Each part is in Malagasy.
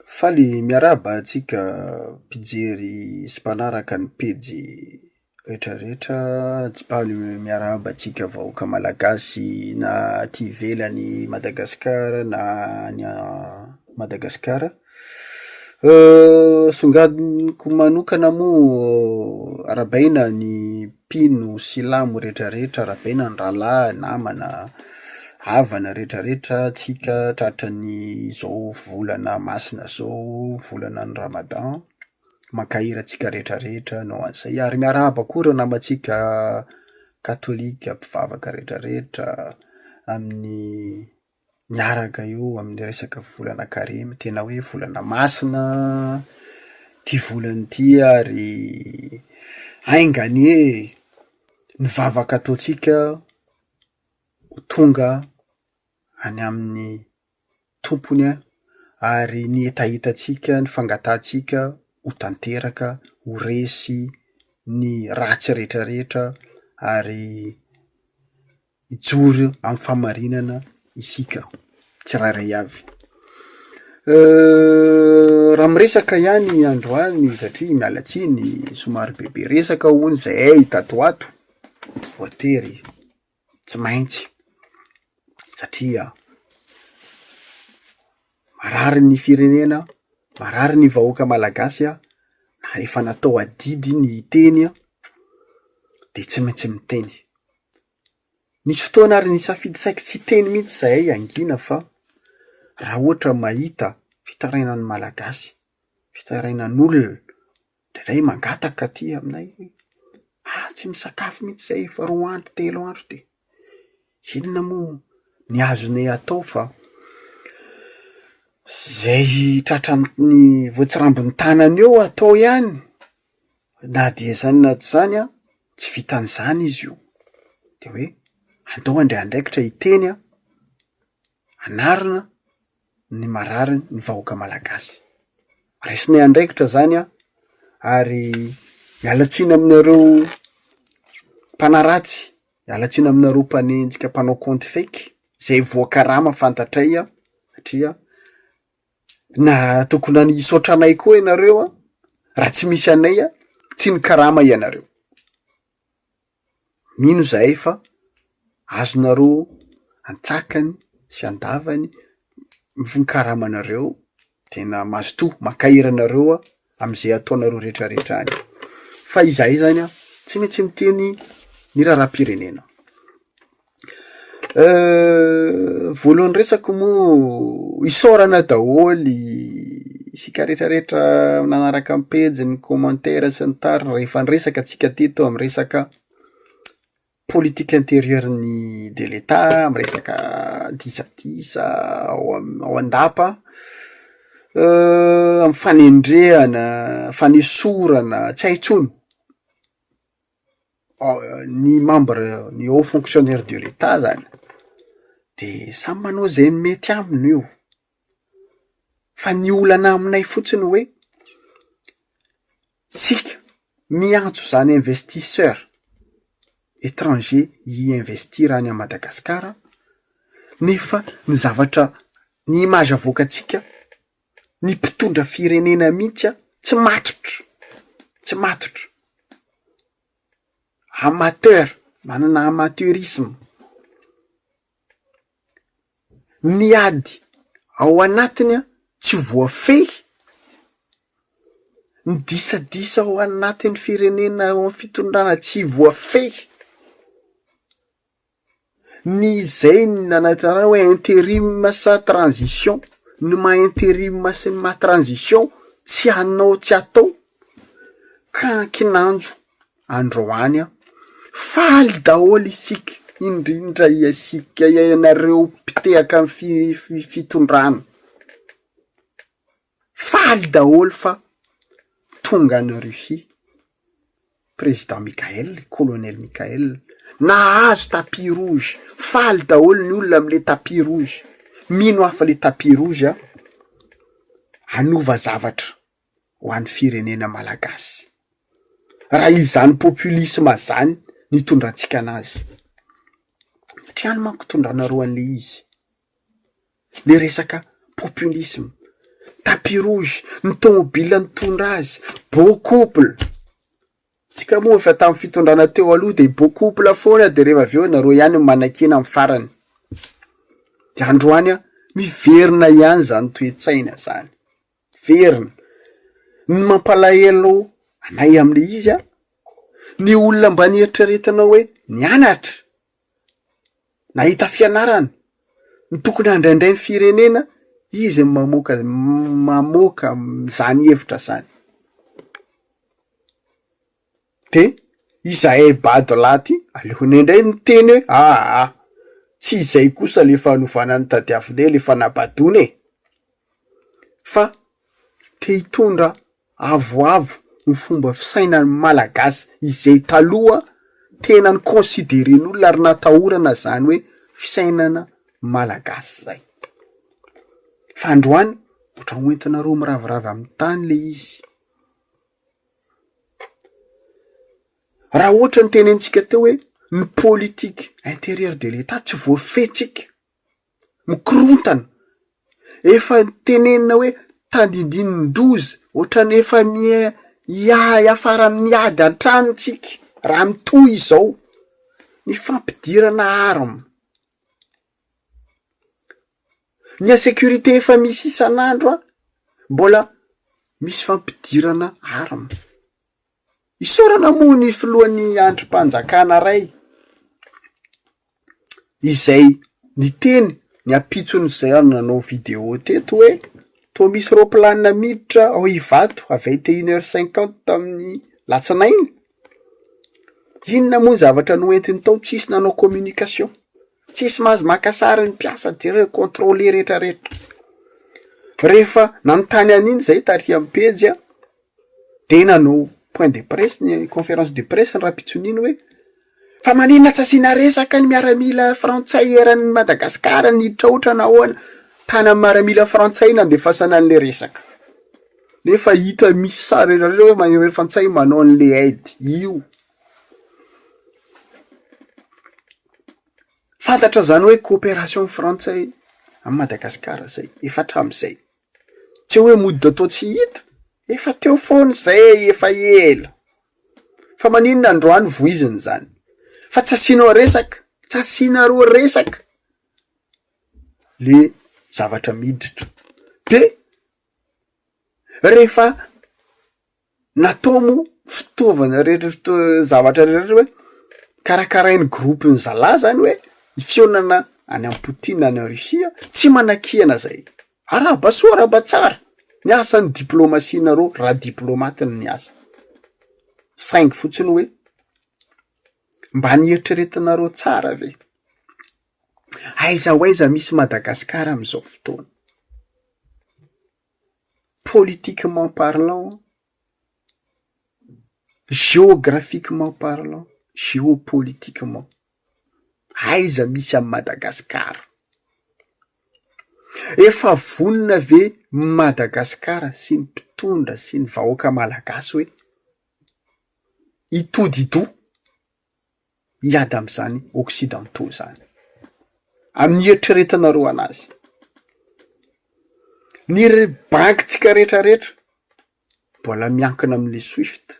Faly miarahaba antsika mpijery sy mpanaraka ny pejy retraretra, faly miarahaba antsika vahoaka malagasy na aty ivelany Madagasikara na any Madagasikara. Songadiniko manokana moa arahabaina ny mpino silamo retraretra, arahabaina ny rahalahy, namana, havana retraretra tsika tratran'izao volana masina zao, volana ny ramadan, mankahery antsika retraretra hanao an'izay ary miarahaba koa ireo namantsika katolika mpivavaka retraretra amin'ny miaraka eo amin'ny resaka volana karemy, tena hoe volana masina ty volana ity ary ainga anie ny vavaka ataontsika ho tonga any amin'ny tompony ary ny hetahetantsika, ny fangatahantsika ho tanteraka, ho resy ny ratsy rehetrarehetra ary hijoro amin'ny fahamarinana isika tsirairay avy. Raha miresaka ihany androany satria miala tsiny somary bebe resaka hono zahay tato ho ato, voatery tsy maintsy satria marary ny firenena, marary ny vahoaka malagasy na efa natao adidy ny hiteny de tsy maintsy miteny. Nisy fotoana ary nisafidy saiky tsy hiteny mihitsy izahay hangina fa raha ohatra mahita fitarainan'ny Malagasy, fitarainan'olona, indraindray mangataka aty aminay hoe ah tsy misakafo mihitsy izahay efa roa andro telo andro de inona moa ny azonay atao fa zay tratran'ny voatsirambin'ny tanana eo atao ihany. Na dia izany na tsy izany an, tsy vitan'izany izy io, de hoe andao handray andraikitra hiteny an, hanarina ny marary ny vahoaka malagasy. Raisinay andraikitra zany an, ary miala tsiny aminareo mpanaratsy, miala tsiny aminareo mpanenjika mpanao compte fake zay voakarama fantatray an, satria Na tokony any hisaotra anay koa ianareo an, raha tsy misy anay an, tsy nikarama ianareo. Mino zahay fa azonareo antsakany sy andavany ny karamanareo, tena mazotoa mankahery anareo aho am'zay ataonareo retraretra any, fa izahay zany an tsy maintsy miteny ny raharaham-pirenena. Voalohany resako moa isaorana daholo isika retraretra nanaraka ny pejy, ny commentaire sy ny tariny rehefa niresaka tsika teto amy resaka politique interieure ny de l'etat, amy resaka disadisa ao am- ao an-dapa, amy fanendrehana, fanesorana tsy hay intsony. Ny membre ny haut fonctionnaire de l'etat zany de samy manao zay mety aminy io, fa ny olana aminay fotsiny hoe tsika miantso zany investisseur etranger hi-investir any Madagasikara nefa ny zavatra ny image avoakantsika ny mpitondra firenena mihitsy an tsy matotra, tsy matotra, amateur, manana amateurisme, ny ady ao anatiny an tsy voafehy, ny disadisa ao anatin'ny firenena ao amin'ny fitondrana tsy voafehy. Ny izay nanantenana hoe interim sa transition, ny maha interim sy ny maha transition tsy hanao tsy atao ka kinanjo androany an, faly daholo isika indrindra isika ianareo mpitehaka ny fi- fitondrana, faly daholo fa tonga any Russie. Président Mickaël, colonel Mickaël, nahazo tapis rouge, faly daholo ny olona amle tapis rouge, mino aho fa le tapis rouge an, hanova zavatra ho an'ny firenena malagasy, raha izany populisme zany no hitondrantsika anazy, satria any manko itondranareo anle izy. Le resaka populisme. Tapis rouge, ny tômôbila nitondra azy, beau couple. Tsika moa efa tamin'ny fitondrana teo aloha de beau couple foana de rehefa avy eo nareo ihany no manakiana amin'ny farany. De androany an, miverina ihany zany toe-tsaina zany, miverina. Ny mampalahelo anay amle izy an, ny olona mba nieritreretina hoe nianatra, nahita fianarana, ny tokony handraindray ny firenena, izy no mamoaka mamoaka zany hevitra zany. De izahay bado lahy ty aleonay ndray miteny hoe aa tsy izay kosa le fanovana ny tadiavinay le fanabadoana e, fa te hitondra avoavo ny fomba fisainan'ny malagasy izay taloha tena ni-consideren'olona ary natahorana zany hoe fisainana malagasy zay, fa androany ohatran'ny hoentinareo miraviravy amin'ny tany le izy. Raha ohatra ny tenenintsika teo hoe ny politique intérieure de l'etat tsy voafehintsika, mikorontana, efa tenenina hoe tandindinin-doza, ohatran'ny efa mia- hiafara amin'ny ady an-trano tsika raha mitohy izao ny fampidirana arme. Ny insécurité efa misy isan'andro an, mbola misy fampidirana arme. Isaorana moa ny filohan'ny andrim-panjakana ray izay niteny ny ampitson'izay aho nanao video teto hoe toa misy roplanina miditra ao Ivato à vingt et une heure cinquante tamin'ny latsinainy. Inona moa ny zavatra noentiny tao tsisy nanao communication. Tsisy mahazo maka sary ny mpiasa jereo contrôler retraretra. Rehefa nanontany an'iny zay tary amin'ny pejy a, de nanao point de presse ny conférence de presse ny rampitson'iny hoe fa maninona tsy asiana resaka ny miaramila frantsay eran'i Madagasikara niditra otrana ahoana? Tany amin'ny miaramila frantsay nandefasana an'le resaka, nefa hita misy sary retraretra hoe miaramila frantsay manao an'le aide io. Fantatra zany hoe coopération frantsay amin'i Madagasikara zay efa hatramin'izay. Tsy hoe mody atao tsy hita, efa teo foana zay efa ela. Fa maninona androany voizina zany? Fa tsy asianao resaka, tsy asianareo resaka le zavatra miditra. De rehefa Natao moa fitaovana rehetra fito- zavatra rehetra hoe karakarain'ny groupe-n'ny zalahy zany hoe ny fihaonana any amin'i Poutine any Russie tsy manakiana zay, arahaba soa arahaba tsara, ny asan'ny diplomasianareo raha diplomate no niasa, saingy fotsiny hoe mba nieritreretinareo tsara ve? Aiza ho aiza misy Madagasikara am'zao fotoana? Politiquement parlant, géographiquement parlant, géopolitiquement, aiza misy an'i Madagasikara? Efa vonona ve Madagasikara sy ny mpitondra sy ny vahoaka malagasy hoe hitodi-doha? hiady am'zany occidentaux zany, amin'ny hieritreretanareo anazy, ny re- bankintsika retraretra mbola miankina am'le swift,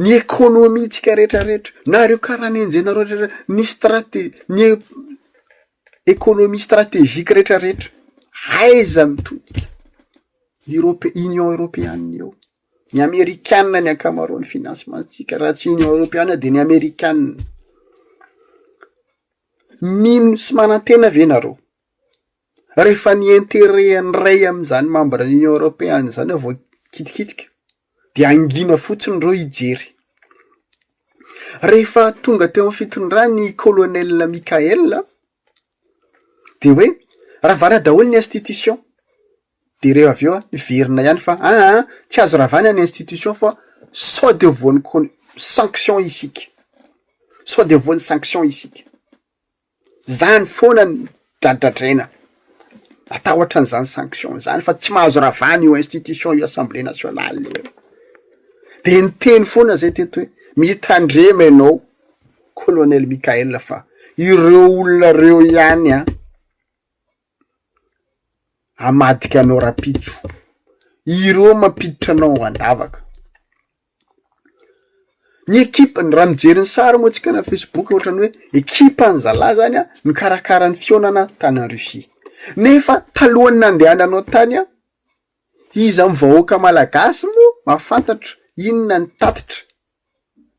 ny ekônômiantsika retraretra na reo karaha nenjehinareo retraretra, ny strate- ny ekônômia strategique retraretra, aiza mitodika? Europe- union europeanina eo. Ny amerikana ny ankamaroan'ny financement-tsika, raha tsy union europeana de ny amerikana. Mino sy manantena ve nareo? Rehefa ny interet an'iray amin'izany membre ny union europeana zany vao kitikitika de hangina fotsiny reo hijery. Rehefa tonga teo amin'ny fitondrany i colonel Mickael de hoe ravana daholo ny institution. De reo avy eo a miverina ihany fa aa tsy azo ravana ny institution fa sao de voan'ny con- sanction isika, sao de voan'ny sanction isika, zany foana no dradradraina, matahotra an'izany sanction zany fa tsy mahazo ravana io institution io assemblée nationale io, de niteny foana zay teto hoe mitandrema ianao colonel Mickael fa ireo olona reo ihany an. Hamadika anao rapitso. Ireo mampiditra anao an-davaka. Ny ekipany, raha mijery ny sary moa tsika na facebook ohatran'ny hoe ekipan'ny zalahy zany an nikarakara ny fihaonana tany en Russie. Nefa talohan'ny nandehananao tany an, iza amin'ny vahoaka malagasy moa mahafantatra inona ny tatitra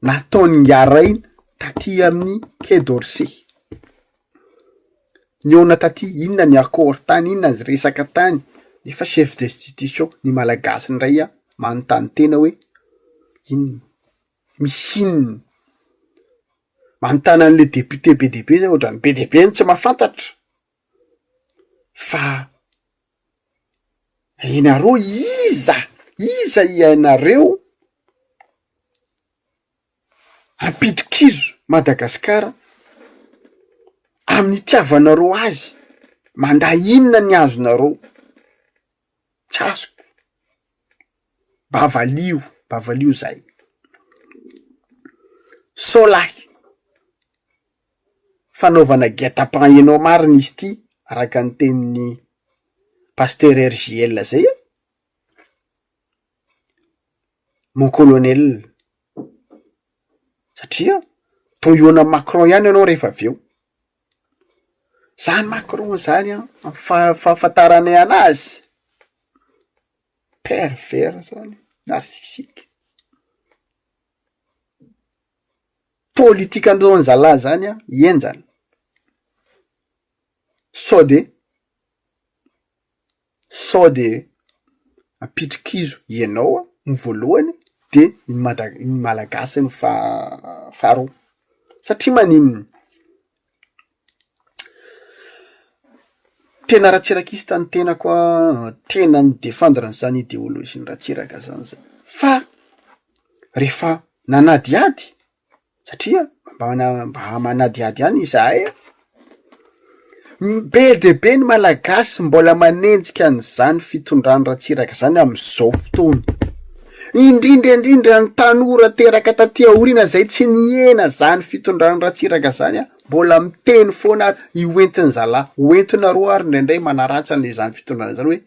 nataon'ingahy Rainy taty amin'ny quai d'Orsay. Nihaona taty, inona ny accord tany, inona ny resaka tany, nefa chef d'institution, ny malagasy indray an manontany tena hoe inona, misy inona? Manontany an'le député be dia be zay ohatran'ny be dia be ny tsy mahafantatra fa ianareo iza, iza ianareo hampidi-kizo Madagasikara amin'ny itiavanareo azy, mandà inona ny azonareo? Tsy azoko, mba valio, mba valio zay. Sao lahy fanaovana guet-apens enao marina izy ity araka ny tenin'ny pasteur RJL zay e! Mon colonel, satria toa hihaona amin'i Macron ihany ianao rehefa avy eo. Zany Macron zany an, amin'ny fahafantaranay anazy, pervers zany, narcissique. Politika ataon'ny zalahy zany an, henjana. Sao de Sao de ampitrikizo ianao ny voalohany de ny mada- ny malagasy ny faha- faharoa, satria maninona? Tena ratsirakista ny tenako an, tena mi-defendre an'izany ideologie-n'i Ratsiraka zany zay, fa rehefa nanadihady satria mba na- mba manadihady ihany izahay a, be de be ny malagasy mbola manenjika an'izany fitondran'i Ratsiraka zany am'zao fotoana, indrindra indrindra ny tanora teraka taty aoriana zay tsy nihena zany fitondran'i Ratsiraka zany a, mbola miteny foana ary io entin'ny zalahy, hoentinareo ary indraindray manaratsy an'izany fitondrana zany hoe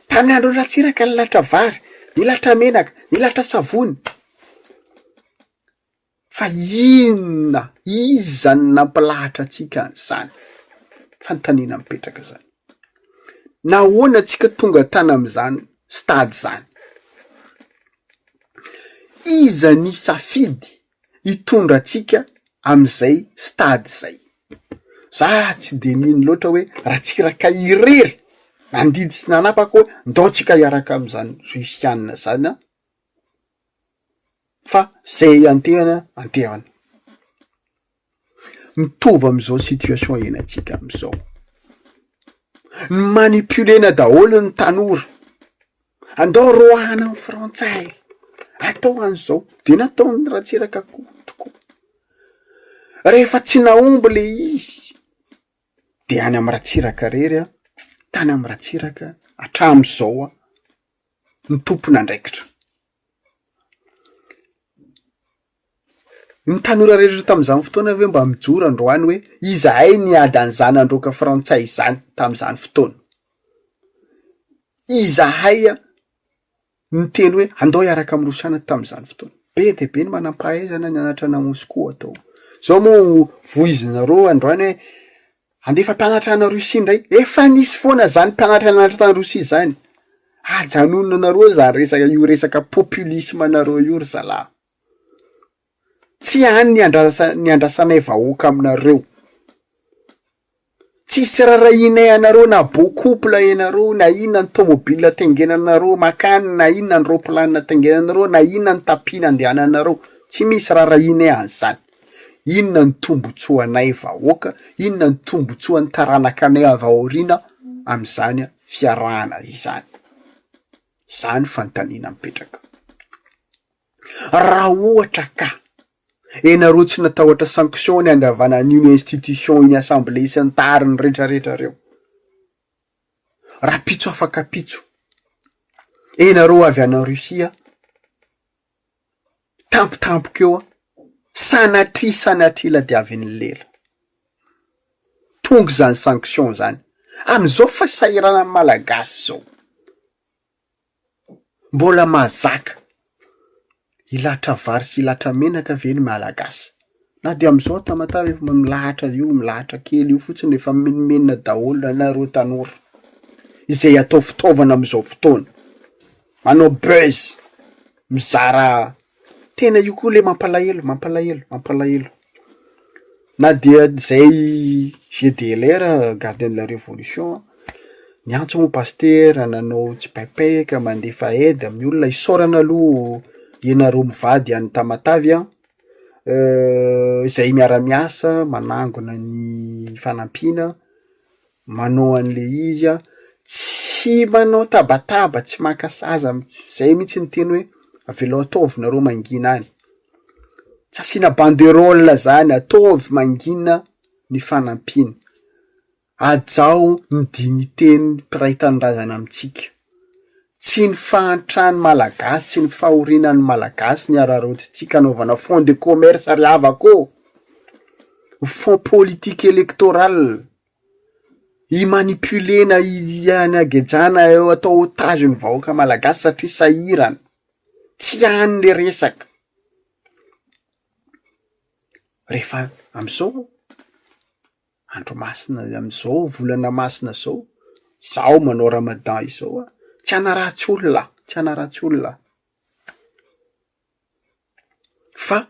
tamin'ny andron'i Ratsiraka nilatra vary, nilatra menaka, nilatra savony. Fa inona, iza no nampilahatra antsika an'izany? Fanontaniana mipetraka zany. Nahoana antsika tonga tany amin'izany stade zany? Iza ny safidy hitondra antsika amin'izay stade zay? Za tsy de mino loatra hoe Ratsiraka irery nandidy sy nanapaka hoe ndao tsika hiaraka amin'izany Rusiana zany an! Fa zay iantehana antehana. Mitovy am'izao situation iainantsika am'izao. Ni-manipuler-na daholo ny tanora, andao roahana ny frantsay, atao an'izao, de nataon'i Ratsiraka koa tokoa. Rehefa tsy nahomby le izy de any amy Ratsiraka rery an, tany amy Ratsiraka hatram'izao an, ny tompon'andraikitra. Ny tanora rehetra tamin'izany fotoana ve mba mijoro androany hoe izahay niady an'izany handroaka frantsay izany tamin'izany fotoana? Izahay niteny hoe andao hiaraka amin'ny rosiana tamin'izany fotoana. Be dia be ny manam-pahaizana nianatra any Moscou atao. Zao moa voizinareo androany hoe Handefa mpianatra any Russie indray, efa nisy foana zany mpianatra nianatra tany Russie zany, ajanonanareo zany resaka io resaka populisme nareo io ry zalahy, tsy any ny andrasa- ny andrasanay vahoaka aminareo, tsisy rarahianay anareo na beau couple ianareo na inona ny tomobile taingenanareo makany na inona ny roplanina taingenanareo na inona ny tapis nandehananareo, tsy misy rarahianay an'zany. Inona ny tombotsoanay vahoaka, inona ny tombotsoan'ny taranakanay avy ao aoriana amin'izany fiarahana izany? Zany fanontaniana mipetraka. Raha ohatra ka ianareo tsy natahotra sanction ny handravana an'iny institution iny assemblée sy ny tariny retraretra reo, rapitso afak'ampitso ianareo avy any Russie Tampotampoka eo aho, sanatria sanatria ladiavin'ny lela. Tonga izany sanction izany. Amin'izao fahasahiranan'ny Malagasy izao, mbola mahazaka hilatra vary sy hilatra menaka ve ny Malagasy? Na dia amin'izao Tamatave efa milahatra io, milahatra kely io fotsiny efa mimenomenona daholo nareo tanora, izay atao fitaovana amin'izao fotoana, manao buzz, mizara Tena io koa le mampalahelo, mampalahelo, mampalahelo. Na dia zay GDLR gardien de la révolution niantso moa pasitera nanao tsipaipaika mandefa aide amin'ny olona, isaorana aloha ianareo mivady any Tamatave an, izay miara-miasa manangona ny fanampiana. manao an'le izy an, tsy manao tabataba, tsy maka sazy am- zay mihitsy ny teny hoe avelao ataovy nareo mangina any, tsy asiana banderole zany, ataovy mangina ny fanampiana, hajao ny dignité-n'ny mpiray tanindrazana amintsika, tsy ny fahantran'ny malagasy, tsy ny fahorianan'ny malagasy ny araraotintsika anaovana fond de commerce ry havako ô! Fonds politique électoral, i-manipuler-na, hanagejana, atao otage ny vahoaka malagasy satria sahirana, tsy any le resaka, rehefa am'zao andro masina am'zao volana masina zao, zaho manao ramadan izao an, tsy hanaratsy olona aho, tsy hanaratsy olona aho, fa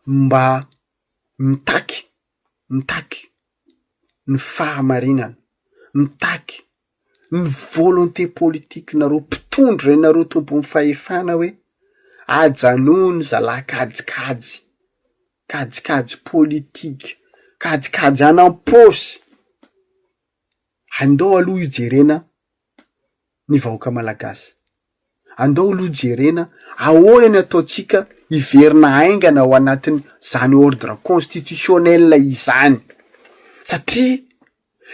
mba mitaky, mitaky ny fahamarinana, mitaky ny volonté politique-nareo mpitondra ianareo tompon'ny fahefana hoe ajanony zalahy kajikajy, kajikajy politika, kajikajy any am-paosy, andao aloha hijerena ny vahoaka malagasy. Andao aloha jerena ahoana ny ataontsika hiverina haingana ao anatin' izany ordre constitutionnel izany satria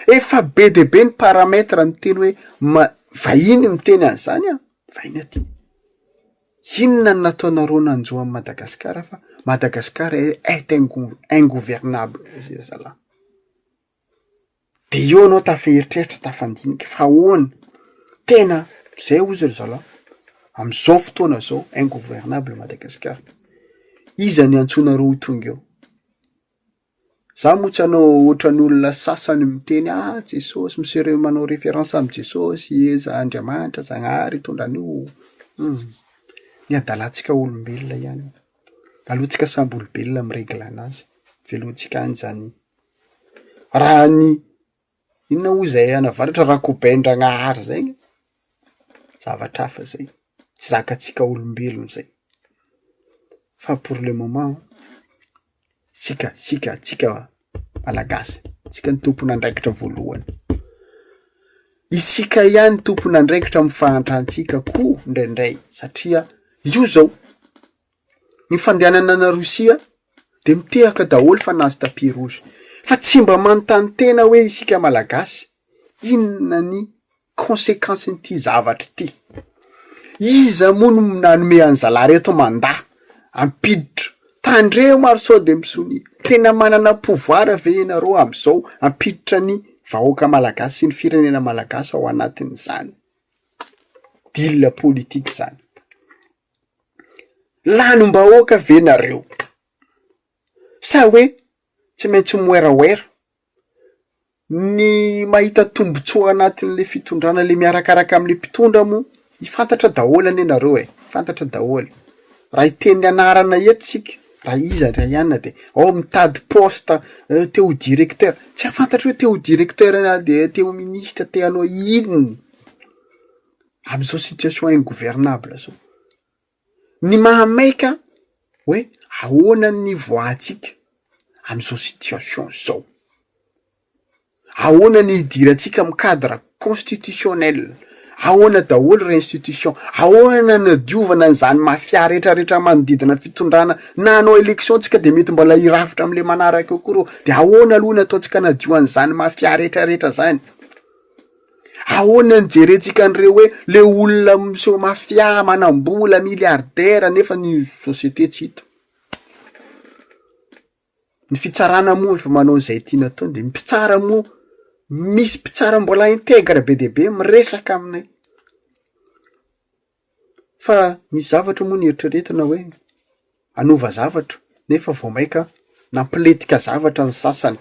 efa be dia be ny paramètre miteny hoe ma- vahiny miteny an'izany an, vahiny aty, inona no nataonareo nanjo an'i Madagasikara fa Madagasikara est ingou- ingouvernable hozy ry zalahy. De eo anao tafaeritreritra tafandinika fa ahoana? Tena zay hozy ry zalahy, am'zao fotoana zao ingouvernable Madagasikara, iza ny antsoinareo ho tonga eo? Za moa tsy hanao ohatran'ny olona sasany miteny ah Jesosy, mi-se re- manao référence am'i Jesosy, iza Andriamanitra, Zagnahary hitondra an'io, hum, ny hadalantsika olombelona ihany io, aleo tsika samby olombelona mi-regle anazy, velontsika any zany. Raha ny inona hoy zay any avaratra rakobain-dragnahary zay, zavatra hafa zay, tsy zakantsika olombelona zay, fa pour le moment tsika tsika tsika malagasy, tsika no tompon'andraikitra voalohany, isika ihany tompon'andraikitra amin'ny fahantrantsika koa indraindray satria io zao. Ny fandehanana any Rosia de mitehaka daholo fa nahazo tapis rouge, fa tsy mba manontany tena hoe isika malagasy inona ny consequence n'ity zavatra ity, iza moa no nanome an'zalahy reto mandat hampiditra, tandremo ary sao de misonia, tena manana pouvoir ve ianareo am'zao hampiditra ny vahoaka malagasy sy ny firenena malagasy ao anatin'izany deal politique zany. Lanim-bahoaka ve nareo? Sa hoe tsy maintsy miwerawera? Ny mahita tombotsoa anatin'le fitondrana le miarakaraka amle mpitondra moa, fantatra daholo anie nareo e, fantatra daholo, raha hiteny anarana eto tsika, raha iza ndray ihany de ao mitady poste te ho directeur, tsy hahafantatra hoe te ho directeur na de te ho ministra te hanao inona. Am'zao situation ingouvernable zao, ny mahamaika hoe ahoana ny nivoahantsika am'zao situation zao, ahoana ny hidirantsika amy cadre constitutionnel, ahoana daholo reo institution, ahoana ny hanadiovana an'zany mafia retraretra manodidina fitondrana, na hanao election tsika de mety mbola hirafitra amle manaraka eo koa reo, de ahoana aloha ny ataontsika hanadio an'zany mafia retraretra zany. Ahoana ny jerentsika an'ireo hoe le olona miseho mafia, manam-bola, milliardaire nefa ny société tsy hita. Ny fitsarana moa efa manao izay tiany atao de ny mpitsara moa. Misy mpitsara mbola integre be dia be miresaka aminay. Fa misy zavatra moa noeritreretina hoe hanova zavatra nefa vao maika nampilentika zavatra ny sasany.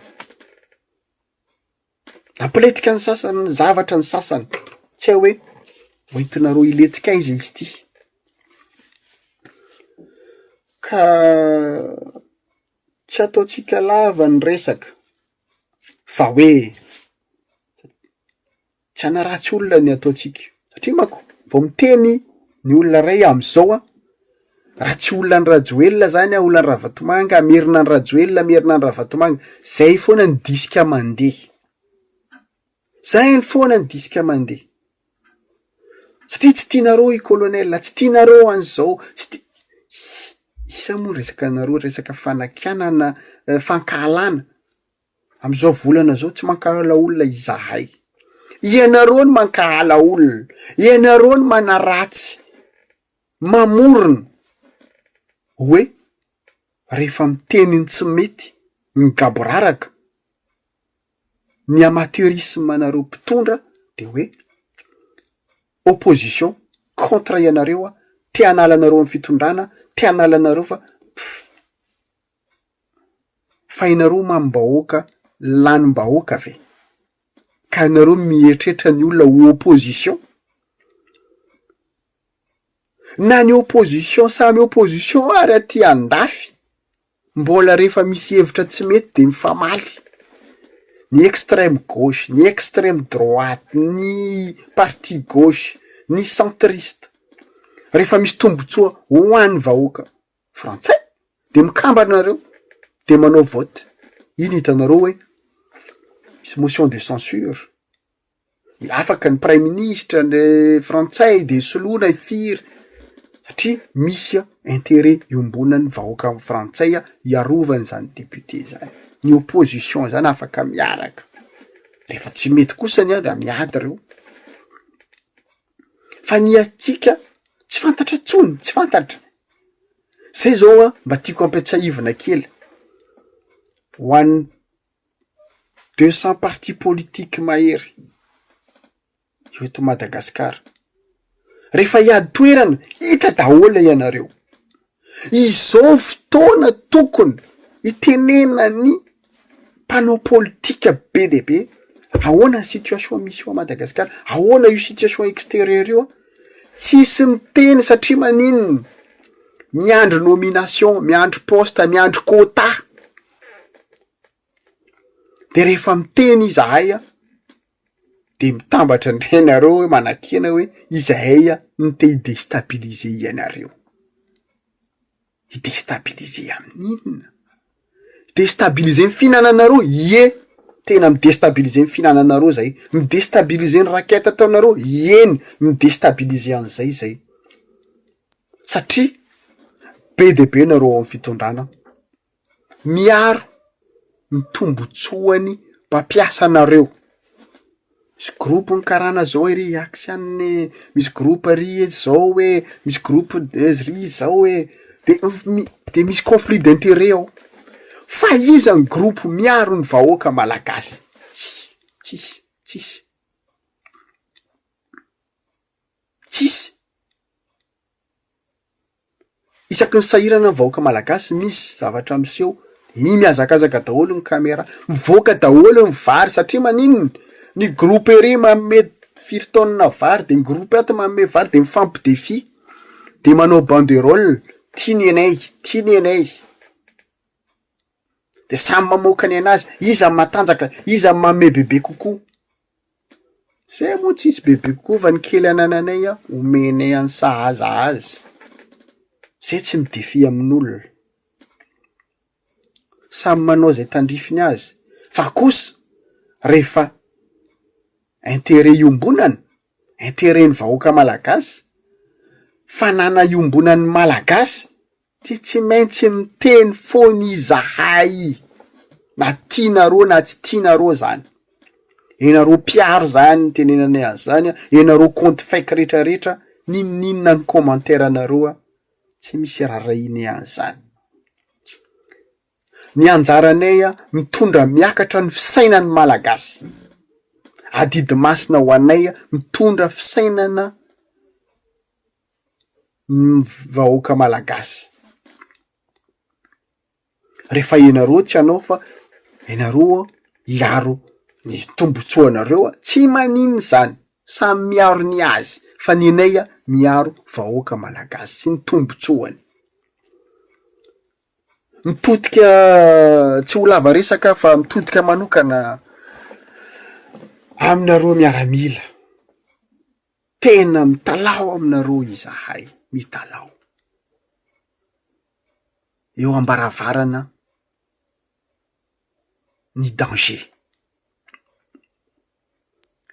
Nampilentika ny sasany zavatra ny sasany, tsy hay hoe hoentinareo hilentika aiza izy ity. Ka tsy ataontsika lava ny resaka fa hoe tsy hanaratsy olona ny ataontsika satria manko vao miteny ny olona ray am'zao an, raha tsy olona an'i Rajoelina zany an, olona an'i Ravatomanga, hamerina an'i Rajoelina, hamerina an'i Ravatomanga, zay foana ny disque mandeha, zay foana ny disque mandeha, satria tsy tianareo i colonel, tsy tianareo an'izao, tsy ti- iza moa resaka anareo resaka fanakianana, fankahalana. Amizao volana zao tsy mankahala olona izahay, ianareo no mankahala olona, ianareo no manaratsy, mamorona hoe rehefa miteny ny tsy mety ny gaboraraka, ny amateurisme nareo mpitondra de hoe opposition contre ianareo aho, te hanala anareo amy fitondrana, te hanala anareo fa. Fa ianareo mamim-bahoaka lanim-bahoaka ve? Ka ianareo mieritreritra ny olona ho opposition? Na ny opposition samy opposition ary aty andafy mbola rehefa misy hevitra tsy mety de mifamaly, ny extreme gauche, ny extreme droite, ny parti gauche, ny centriste, rehefa misy tombotsoa ho an'ny vahoaka frantsay de mikambana nareo de manao vote, iny hitanareo hoe misy motion de censure, afaka ny praiministra le frantsay de soloina i firy satria misy interet iombonan'ny vahoaka frantsay hiarovany zany député zany, ny opposition zany afaka miaraka, rehefa tsy mety kosany an da miady reo. Fa ny antsika tsy fantatra intsony, tsy fantatra. Zay zao an mba tiako ampiatsahivina kely ho an'ny deux cent partis politiques mahery eto Madagasikara, rehefa hiady toerana hita daholo ianareo. Izao fotoana tokony hitenenan'ny mpanao politika be dia be, ahoana ny situation misy eo Madagasikara, ahoana io situation exterieur io an, tsisy miteny satria maninona? Miandry nomination, miandry poste, miandry quota, de rehefa miteny izahay an, de mitambatra indray nareo hoe manakiana hoe izahay no te hi-destabiliser ianareo, hi-destabiliser amin'inona? Hi-destabiliser ny fihinananareo? Ie, tena mi-destabiliser ny fihinananareo zay, mi-destabiliser ny racket ataonareo? Ieny, mi-destabiliser an'izay zay, satria be de be nareo ao amy fitondrana. miaro ny tombotsoan'ny mpampiasa anareo, misy groupe ny karana zao ery aksy any e, misy groupe ary zao e, misy groupe ry zao e, de mi- de misy conflit d'interet ao, fa iza ny groupe miaro ny vahoaka malagasy? Tsisy, tsisy, tsisy. Isaky ny sahirana ny vahoaka malagasy misy zavatra miseho de mihazakazaka daholo ny camera, mivoaka daholo ny vary satria maninona? Ny groupe ery manome firy taonina vary de ny groupe ato manome vary de mifampi-defia de manao banderole ty ny anay ty ny anay, de samy mamoaka ny anazy, iza ny matanjaka, iza ny manome bebe kokoa. Zay moa tsisy bebe kokoa fa ny kely anananay an, omenay an'i sahaza azy, zay tsy mi-defia amin'olona, samy manao zay tandrifiny azy, fa kosa rehefa interet iombonana, interet-n'ny vahoaka malagasy, fanana iombonan'ny malagasy Ty tsy maintsy miteny foana izahay na tianareo na tsy tianareo zany, enareo mpiaro zany nitenenanay an'zany an, enareo compte fake retraretra n'inon'inona ny commentaire nareo an, tsy misy rarahianay an'zany, ny anjaranay an mitondra miakatra ny fisainan'ny malagasy. Adidy masina ho anay mitondra fisainana ny vahoaka malagasy. Rehefa ianareo tsy hanao fa ianareo hiaro ny tombotsoanareo, tsy maninona izany, samy miaro ny azy fa ny anay miaro vahoaka malagasy sy ny tombotsoany. Mitodika tsy ho lava resaka aho fa mitodika manokana aminareo miaramila, tena mitalaho aminareo izahay, mitalaho. Eo am-baravarana ny danger,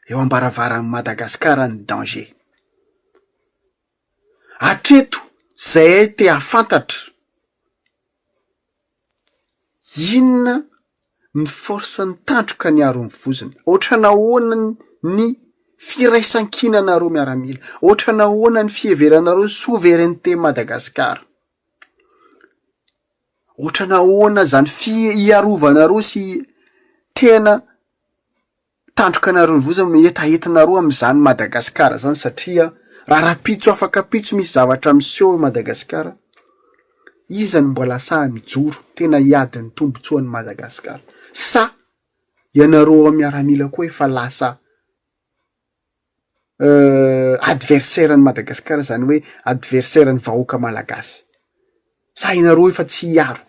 eo am-baravaran'i Madagasikara ny danger. Hatreto zahay te hahafantatra inona ny force ny tandroka niaro ny vozona, ohatran'ahoana ny firaisankinanareo miaramila, ohatran'ahoana ny fiheveranareo ny souveraineté Madagascar, ohatran'ahoana zany fi- hiarovanareo sy tena Tandroka anareo voza no hetahetinareo amin'izany Madagascar zany satria raha rapitso afaka pitso misy zavatra miseho eo Madagascar, iza no mbola sahy mijoro tena hiady ny tombotsoan'i Madagascar? Sa ianareo ao miaramila koa efa lasa adversaire an'i Madagascar zany hoe adversaire ny vahoaka malagasy? Sa ianareo efa tsy hiaro?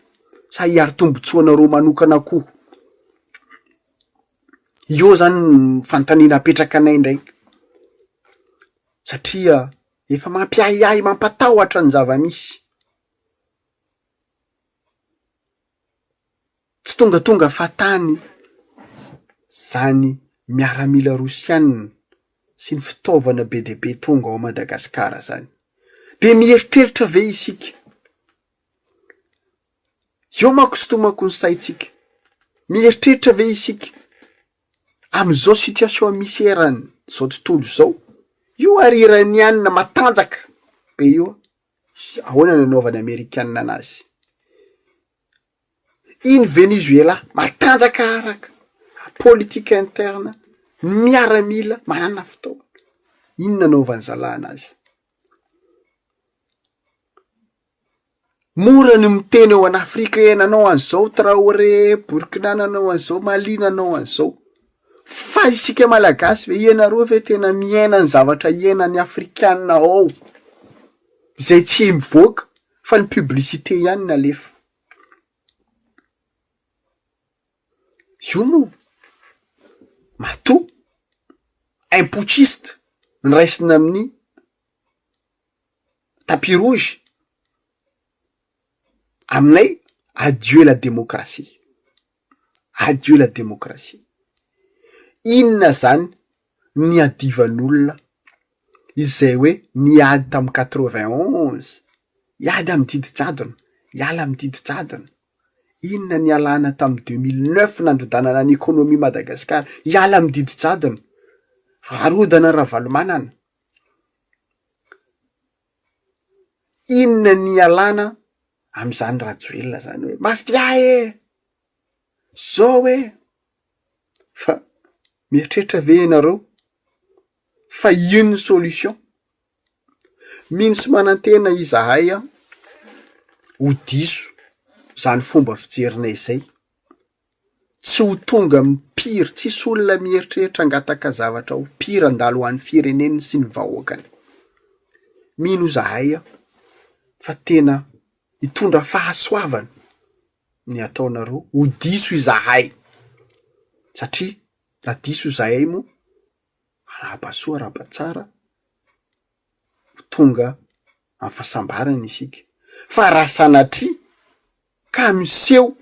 Sa hiaro tombotsoanareo manokana koa? Eo zany ny fanontaniana apetraka anay indray satria efa mampiahiahy, mampatahotra ny zava-misy. Tsy tongatonga fahatany zany miaramila rosianina sy ny fitaovana be dia be tonga ao Madagasikara zany. De mieritreritra ve isika? Eo manko sintomako ny saintsika. Mieritreritra ve isika amin'izao situation misy eran'izao tontolo izao? Io ary iraniana matanjaka be io, ahoana no anaovan'ny amerikana anazy? Iny Venezuela matanjaka araka politique interne, miaramila manana fitaovana, inona anaovan'ny zalahy anazy? Mora ny miteny eo an'Afrika hoe nanao an'izao Traoré, Burkina nanao an'izao, Mali nanao an'izao. Fa isika Malagasy ve, ianareo ve tena miaina ny zavatra iainan'ny Afrikana ao? Izay tsy mivoaka fa ny publicité ihany no alefa. Io moa matoa un putschiste noraisina amin'ny tapis rouge aminay adieu la démocratie, adieu la démocratie, inona zany ny iadivan'olona izay hoe niady tamin'ny quatre vingt onze, hiady amin'ny didy jadona, hiala amin'ny didy jadona, inona nialana tamin'ny deux mille neuf nandrodanana ny économie Madagascar, hiala amin'ny didy jadona, arodana Ravalomanana. Inona ny ialana am'zany Rajoelina zany hoe mafia e! Zao e! Fa mieritreritra ve ianareo fa io ny solution? Mino sy manantena izahay an, ho diso zany fomba fijerinay zay. Tsy ho tonga amin'ny pire, tsisy olona mieritreritra hangataka zavatra ho pire handalo ho an'ny fireneny sy ny vahoakany. Mino izahay fa tena hitondra fahasoavana ny ataonareo, ho diso izahay satria raha diso izahay moa arahaba soa arahaba tsara, ho tonga amin'ny fahasambarana isika fa raha sanatria ka miseho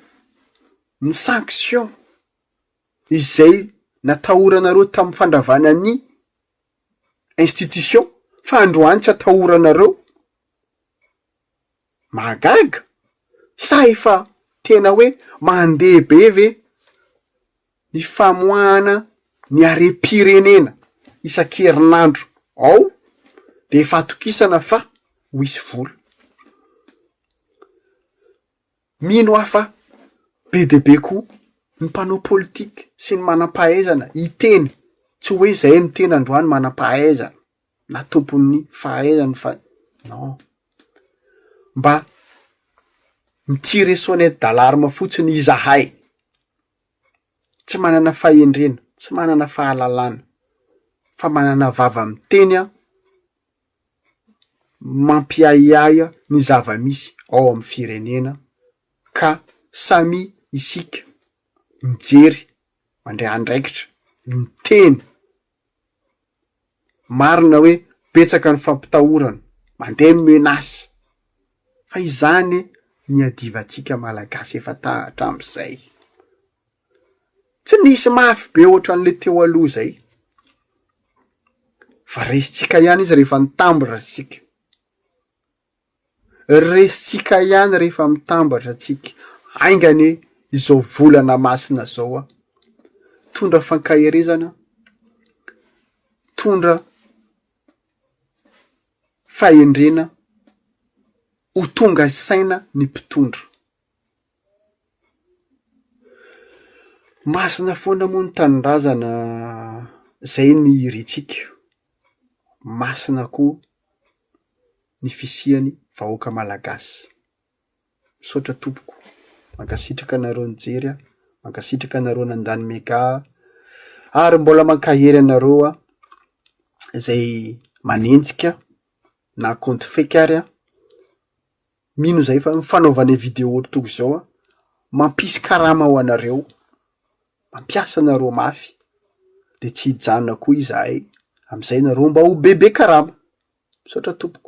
ny sanction izay natahoranareo tamin'ny fandravana ny institution fa androany tsy atahoranareo, mahagaga sa efa tena hoe mandeha be ve ny famoahana ny harem-pirenena isan-kerinandro ao de efa atokisana fa ho hisy vola. Mino aho fa be dia be koa ny mpanao politika sy ny manam-pahaizana hiteny. Tsy hoe zay miteny androany manam-pahaizana na tompon'ny fahaizana fa non, mba mi-tirer sonnette d'alarme fotsiny izahay. Tsy manana fahendrena, tsy manana fahalalana fa manana vava miteny aho mampiahiahy ny zava-misy ao amin'ny firenena ka samia isika mijery, mandray andraikitra, miteny. Marina hoe betsaka ny fampitahorana, mandeha ny menace fa izany ny iadivantsika malagasy efa ta hatramin'izay. Tsy nisy mafy be ohatran'le teo aloha zay fa resintsika ihany izy rehefa nitambatra isika. Resintsika ihany rehefa mitambatra tsika. Ainga anie izao volana masina zao a, tondra fankaherezana, tondra fahendrena ho tonga saina ny mpitondra. Masina foana moa ny tanindrazana zay ny irintsika, masina koa ny fisiany vahoaka malagasy. Misaotra tompoko, mankasitraka anareo nijery a, mankasitraka anareo nandany mega ary mbola mankahery anareo aho izay manenjika na compte fake ary aho, mino zahay fa ny fanaovanay video toy izao an, mampisy karama ho anareo, mampiasa anareo mafy de tsy hijanona koa izahay am'zay nareo mba ho bebe karama. Misaotra tompoko.